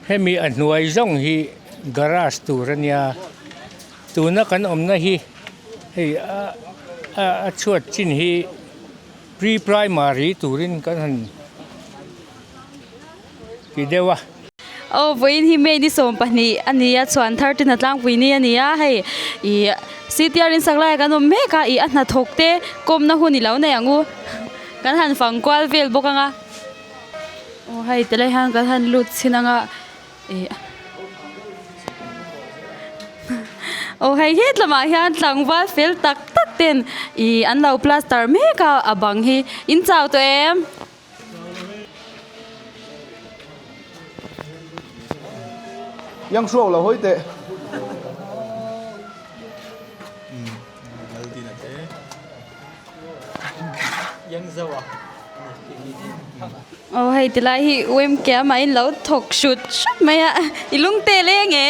Hemi a hnuai zawng hi garage tur a nia tuna kan awmna hi hei a chhuat chin hi pre primary turin kan han ti deuh a. Aw vawiin hi May ni 12 a ni a chhuan thar te hna tlangpui ni a ni a hei ih C T R in sak laiah kan awm mek a ih a hnathawk te kawmna hun i lo nei ang u kan han fang kual vel bawk ang a. Aw hei tilai hian kan han lut chhin anga ih aw hei het lamah hian tlangval fel tak tak ten ih an lo plaster mek a a bang hi in chau tawh em? Yang hruau lo hawi teh. Aw hei ti lai hi UMK a in lo thawk hrut hrut mai a i lung te leng e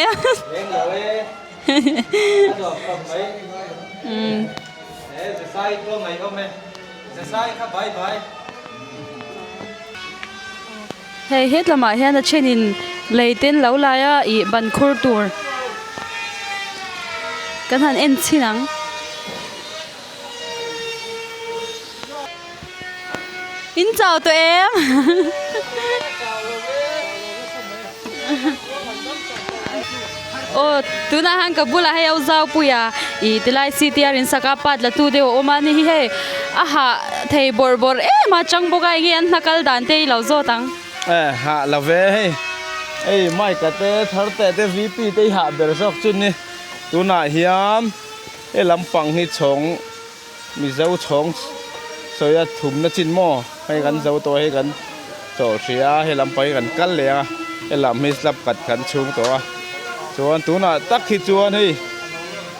hei het lamah hian a thenin lei te an lo lai a ih ban khur tur kan han en chhin ang. In chau tawh em? Aw tunah hian ka bulah hei au zau pui a ih tilai C T R in sak a part la tu deuh a awm a ni hi hei a hah thei bawrh bawrh em a chang bawk a enge an hna kal dan te i lo zawt ang. E hah lo ve hei hei mic a te thar te te V P te i hah ber zawk chu ni tunah hian. He lampang hi chhawng Mizo chhawng sawi a thumna chin maw hei kan zo tawh a hei kan chawh hrih a he lampang hi kan kal leh ang a he lam hi slab khat kan chhung tawh a chuan tunah tak hi chuan hei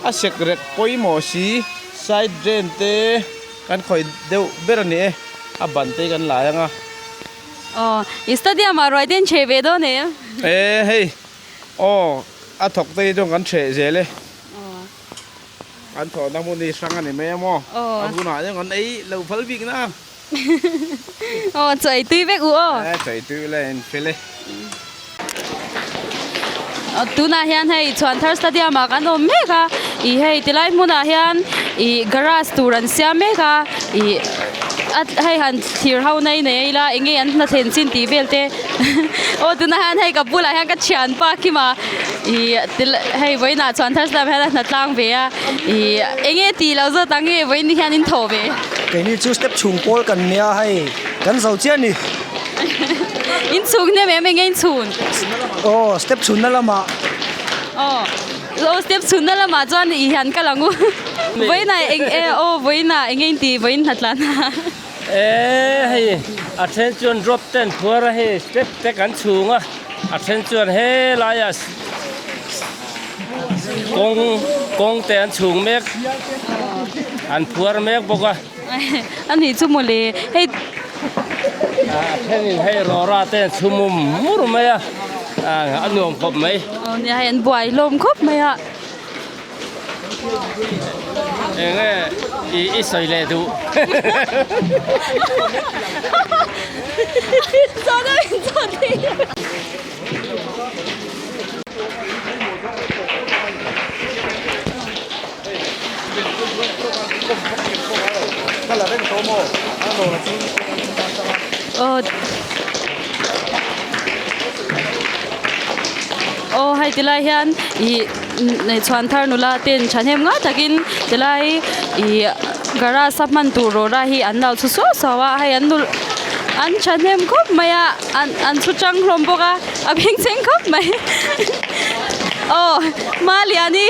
a sek rek pawimawh si side drain te kan khawih deuh ber a ni e a ban te hi kan lai ang a. Aw i stadium ah ruai te an chhe ve dawn em? E hei aw a thawk te hi chuan kan chheh zel e. An thawhna hmun hi hrang a ni mai a maw? A hunah hian kan ei lo phal bik na. Aw chaw ei tui vek u aw. E chaw ei tui ula in fel e. Tunah hian hei Chhuanthar Stadium ah kan awm mek a, ih hei tilai hmunah hian ih garage tur an siam mek a, ih hei han thlir ho nai nei ila eng nge an hna thlen chin tih vel te aw tunah hian hei ka bulah hian ka thianpa Kima Ih til hei vawiinah chuan thar siam hian a hna tlang ve a ih eng nge tih loh zawt ang nge vawiin ni hian in thaw ve. Keini chu step chhung pawl kan nia hei kan zo chiah a ni. In chhung hnem em eng nge in chhun? Aw step chhunna lamah. Aw aw step chhunna lamah chuan ih hian kal ang u. Vawiinah eng e aw vawiinah eng nge in tih vawiin hna tlan a. E hei a then chuan drop te an phuar a hei step te kan chhung a. A then chuan helaiah kawng kawng te an chhung mek an phuar mek bawk a. A nih chu mawle hei. A thenin hei rawra te an chhum mum mur mai a a nuam khawp mai. Aw nia hei an buai hlawm khawp mai a. Eng nge i i sawi leh duh. Aw hei tilai hian ih Chhuan thar nula ten thahnem ngai takin tilai ih garage a hman tur rawra hi an lo chhu suau suau a hei an nul an thahnem khawp mai a an an chhu chang hlawm bawk a a bengchheng khawp mai aw Maliani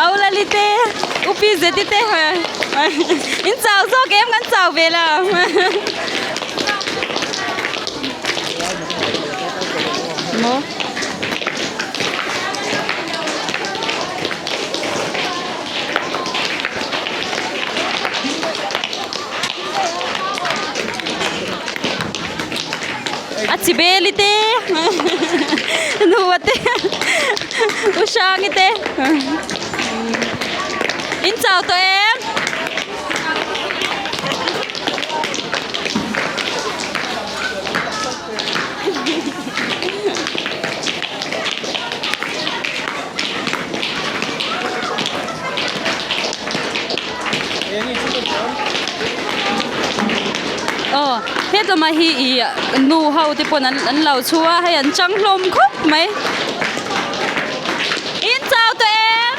Aulali te Upi Zeti te in chau zawk em kan chau ve lo. Maw. A chi beli te nupa te u hrangi te in chau tawh em. lama hi ih nu ho te pawn an lo chhu a hei an chang hlawm khawp mai in chau tawh em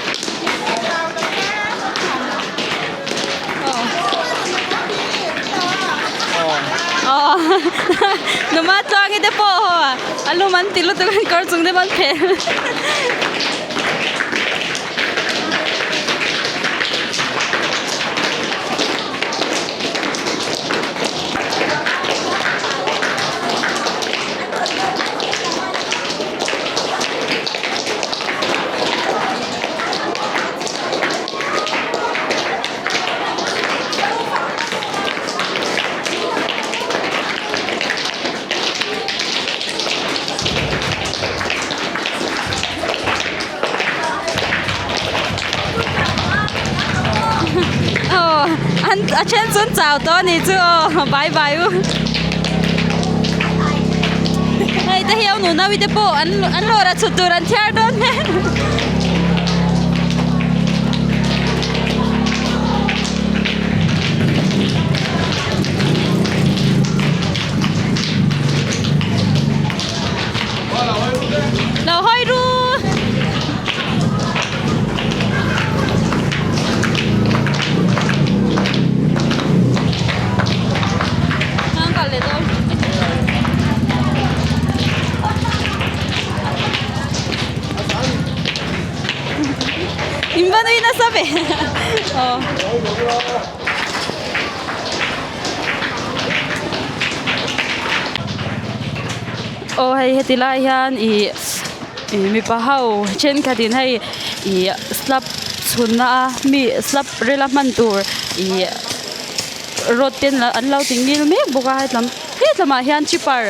aw numa tluangi te pawh haw a lum an ti lutuk a kawr chung te pawh an phelh. Aw an a then chu an chau tawh a nih chu aw bye bye u hei te hi au nu nau te pawh an an lawr ah chhut tur an thiar dawn hmel. Lo hawi ru. Ang kal leh dawn. In va nui nasa ve. Aw. Aw hei heti lai hian ih ih mipa ho thenkhat in hei ih slab chhun na a mi slab rel a hman tur ih rod te an lo ti ngil mek bawk a hetlam hetlamah hian chipper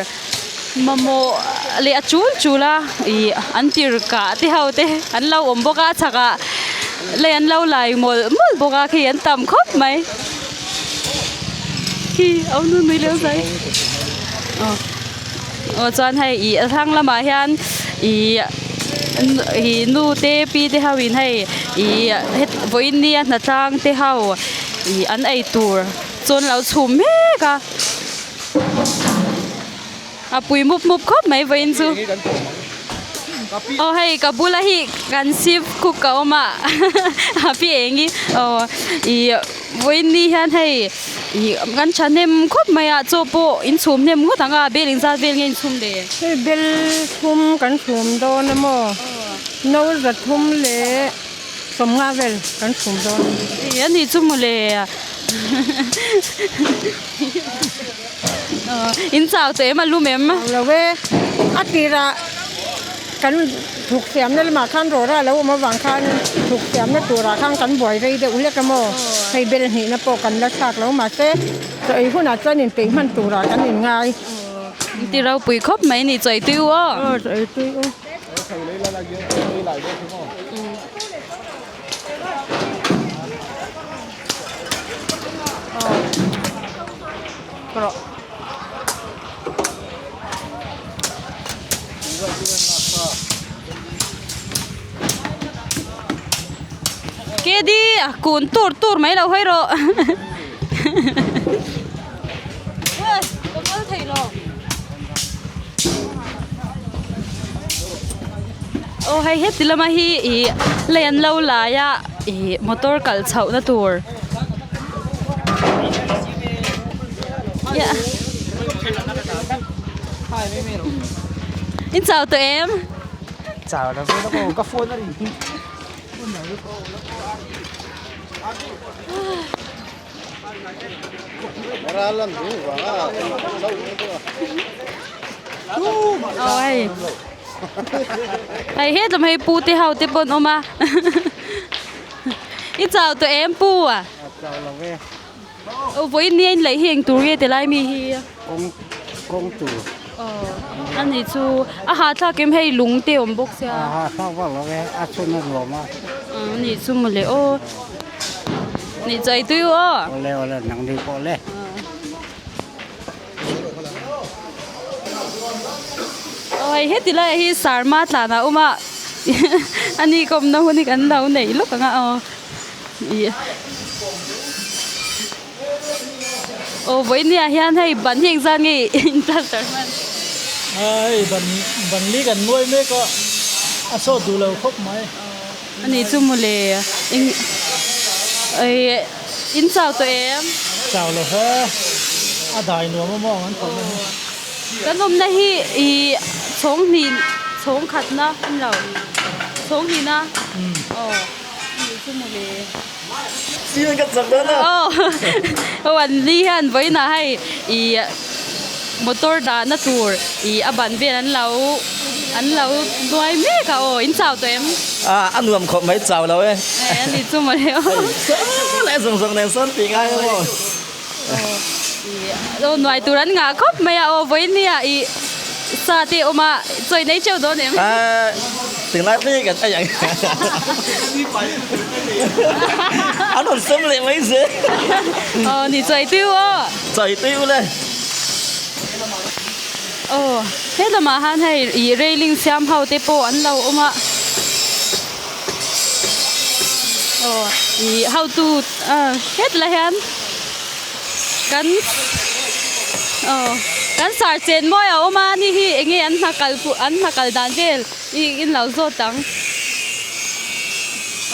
mamawh leh a chul chul a ih an tir kah te ho te an lo awm bawk a chhakah lei an lo lai mawlh mawlh bawk a khi an tam khawp mai. Khi a awm nui leh zai aw aw chuan hei ih a thlang lamah hian ih ih nu te pi te ho in hei ih het vawiin nia hnatlang te ho ih an ei tur chu an lo chhum mek a a pui mup mup khawp mai vawiin chu aw hei ka bula hi kan sip cook a awm a a pi eng hi aw ih vawiin ni hian hei ih kan thahnem khawp mai a chaw pawh in chhum hnem ngawt ang a bel engzat vel nge in chhum le. Hei bel thum kan chhum dawn a maw no za thum leh sawmnga vel kan chhum dawn. Ih a nih chu mawle. In chau tawh em a lum em? Lo e, a tirah kan thuk siamna lamah khan rawra a lo awm avang khan thuk siamna turah khan kan buai rei deuh hlek a maw? Hei bel hnihna pawh kan la thlak lo mahse chaw ei hunah chuan inpeih hman turah kan inngai. Ti ropui khawp mai ni chaw ei tui u aw. Aw chaw ei tui u. Kedi a kun tur tur mai lo hawi rawh ka kal thei lo aw hei heti lama hi ih lei an lo lai a ih motor kal chhoh na tur in chau tawh em aw hei hei hetlem hei pu te ho te pawh an awm a i chau tawh em pu a aw vawiin nia in laih hi eng tur nge ti lai mi hi kawng tur aw ani chu a hahthlak em hei lung te awm bawk sia a hahthlak vak lo e a chhun a nuam a ani chu mawle aw ni chawi tui u aw awle awle nang ni pawh le. Aw hei heti laiah hi sarma tlan a awm a ani kawmna hun hi kan lo neih lawk ang a aw ih. Aw vawinia hian hei ban hi engzat nge in plaster hman? Hei ban ban li kan nuai mek a, a sawt duh lo khawp mai. Ani chu mawle eng eh in chau tawh em? Chau lo he, a dai nuam a maw ang an thawhna hi. Kan awmna hi ih chhawng hnih chhawng khatna a ni lo, chhawng hnihna aw ani chu mawle. Aw an ni hian vawiinah hei ih motor dahna tur ih a ban vel an lo an lo nuai mek a aw in chau tawh em? A nuam khawp mai chau lo e. A ni chu mawle aw. Hei sawn zawng zawng nen sawn tih ngai emaw. Aw nuai tur an ngah khawp mai a aw vawiin nia ih sa te awm a chawi nei teuh dawn em? Tunlai thleng kan ei ang an rawn sem leh mai zel. Aw ni chawi tui u aw. Chawi tui u le. Aw he lamah han hei ih railing siam ho te pawh an lo awm a. Aw ih hotu hetlai hian kan aw kan sar chen mawi a awm a ni hi eng nge an hna kal an hna kal dan vel ih in lo zawt ang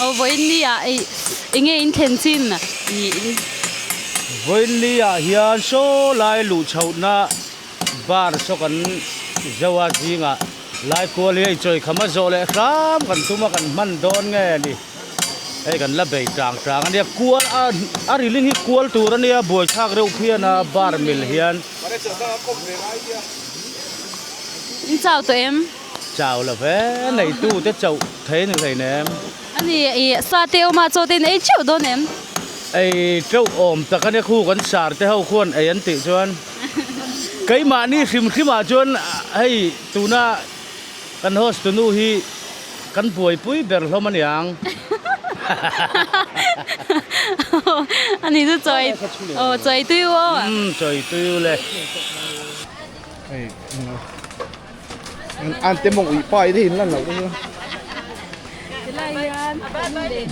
aw vawiin ni ah ih eng nge in thlen chin ih. Vawiin ni ah hian saw lai luh chhohna bar saw kan zo a zingah. Laikual hi hei chawi kham a zawh leh hram kan tum a kan hman dawn nge ni hei kan la bei tang tang a nia kual a a riling hi kual tur a nia buaithlak reuh phian a bar mil hian. In chau tawh em? Chau lo ve neitu te chauh thei ni hleinem. A ni i sa te awm a chaw te in ei teuh dawn em? Ei teuh awm tak a nia khu kan sar te ho khuan ei an tih chuan keimahni hrim hrim ah chuan hei Tuna kan host tunu hi kan buaipui ber hlawm a niang. Ani chu chawi aw chawi tui u aw. Umm chawi tui u le. An te mawng uih pa i te in lan loh te chu.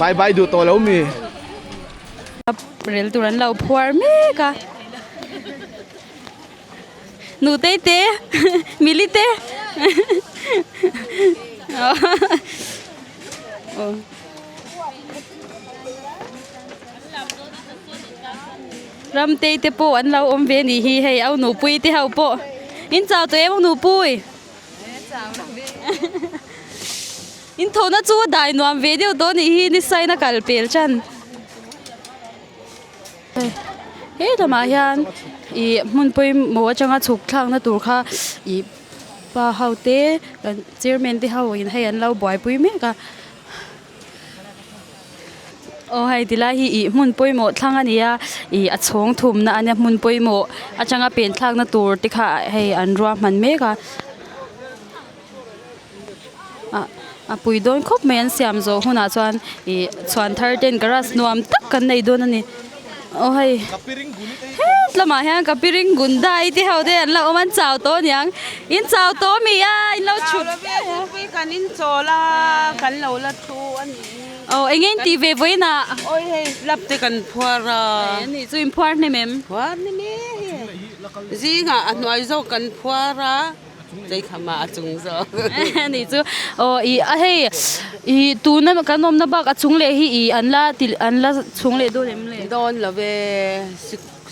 Bye bye duh tawh lo mi. Rel tur an lo phuar mek a. Nutei te Mili te Ramtei te pawh an lo awm ve anih hi hei au nupui te ho pawh in chau tawh em au nupui in thawhna chu a dai nuam ve deuh tawh anih hi ni sain a kal pel tan. He lamah hian ih hmun pawimawh atanga chhuk thlakna tur kha ih pa ho te kan chairman te ho in hei an lo buaipui mek a aw hei ti lai hi ih hmun pawimawh thlang a ni a ih a chhawng thumna a nia hmun pawimawh atanga pen thlakna tur te kha hei an ruahman mek a. Ah a pui dawn khawp mai an siam zawh hunah chuan ih chhuan thar ten garage nuam tak kan nei dawn a ni aw hei het lamah hian ka piring gundai te ho te an lo awm a an chau tawh aniang in chau tawh ami a in lo chhut Chau kan in chawl a kan lo la thu a ni aw eng nge in tih ve vawiin ah awi hei lap te kan phuar a ani chu in phuar hnem em phuar hnem e hei zingah a hnuai zawk kan phuar a. Cheikhama a chung zawk. Ni chu aw i a hei i tuna kan awmna bak a chung leh hi i an la ti an la chhung leh dawn em le? Dawn lo ve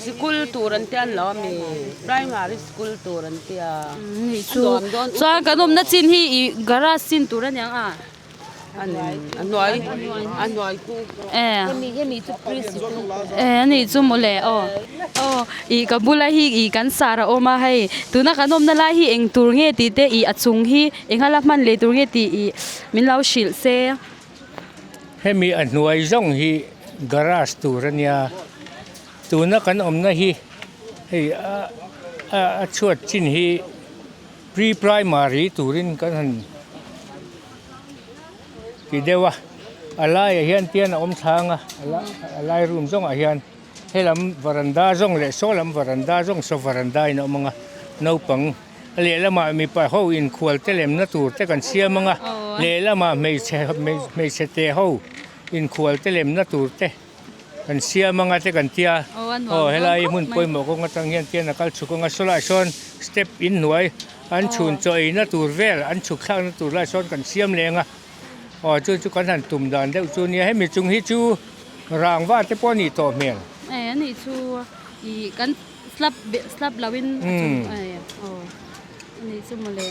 sikul tur an tia an lo ami primary school tur an tia. Ni chu chuan kan awmna chin hi i garage chin tur aniang a. A hnuai a hnuai kung Eh ani chu mawle aw aw ih ka bula hi ih kan sar a awm a hei tuna kan awmna lai hi eng tur nge tih te ih a chung hi eng a la hman leh tur nge tih ih min lo hrilh se. Hemi a hnuai zawng hi garage tur a nia tuna kan awmna hi hei a a chhuat chin hi. Pre primary turin kan han ti deuh a a laiah hian pian a awm thlang a a lai room zawngah hian helam varanda zawng leh saw lam varanda zawng saw varanda in a awm ang a naupang a lehlamah mipa ho inkhual te lemna tur te kan siam ang a lehlamah hmeichhe hmeichhe te ho inkhual te lemna tur te. Kan siam anga te kan tia. Aw a nuam Aw dawn helai khawp hmun mai. pawimawh kawng atang hian tian a kal chhuk anga sawlai sawn step inhnuai an chhun chaw eina tur vel an chhuk thlakna tur lai sawn kan siam leng a aw chu chu kan han tum dan deuh chu nia hemi chung hi chu rangva te pawh a nih tawh hmel. E a nih chu ih kan slab slab lo in a chung e aw a nih chu mawle.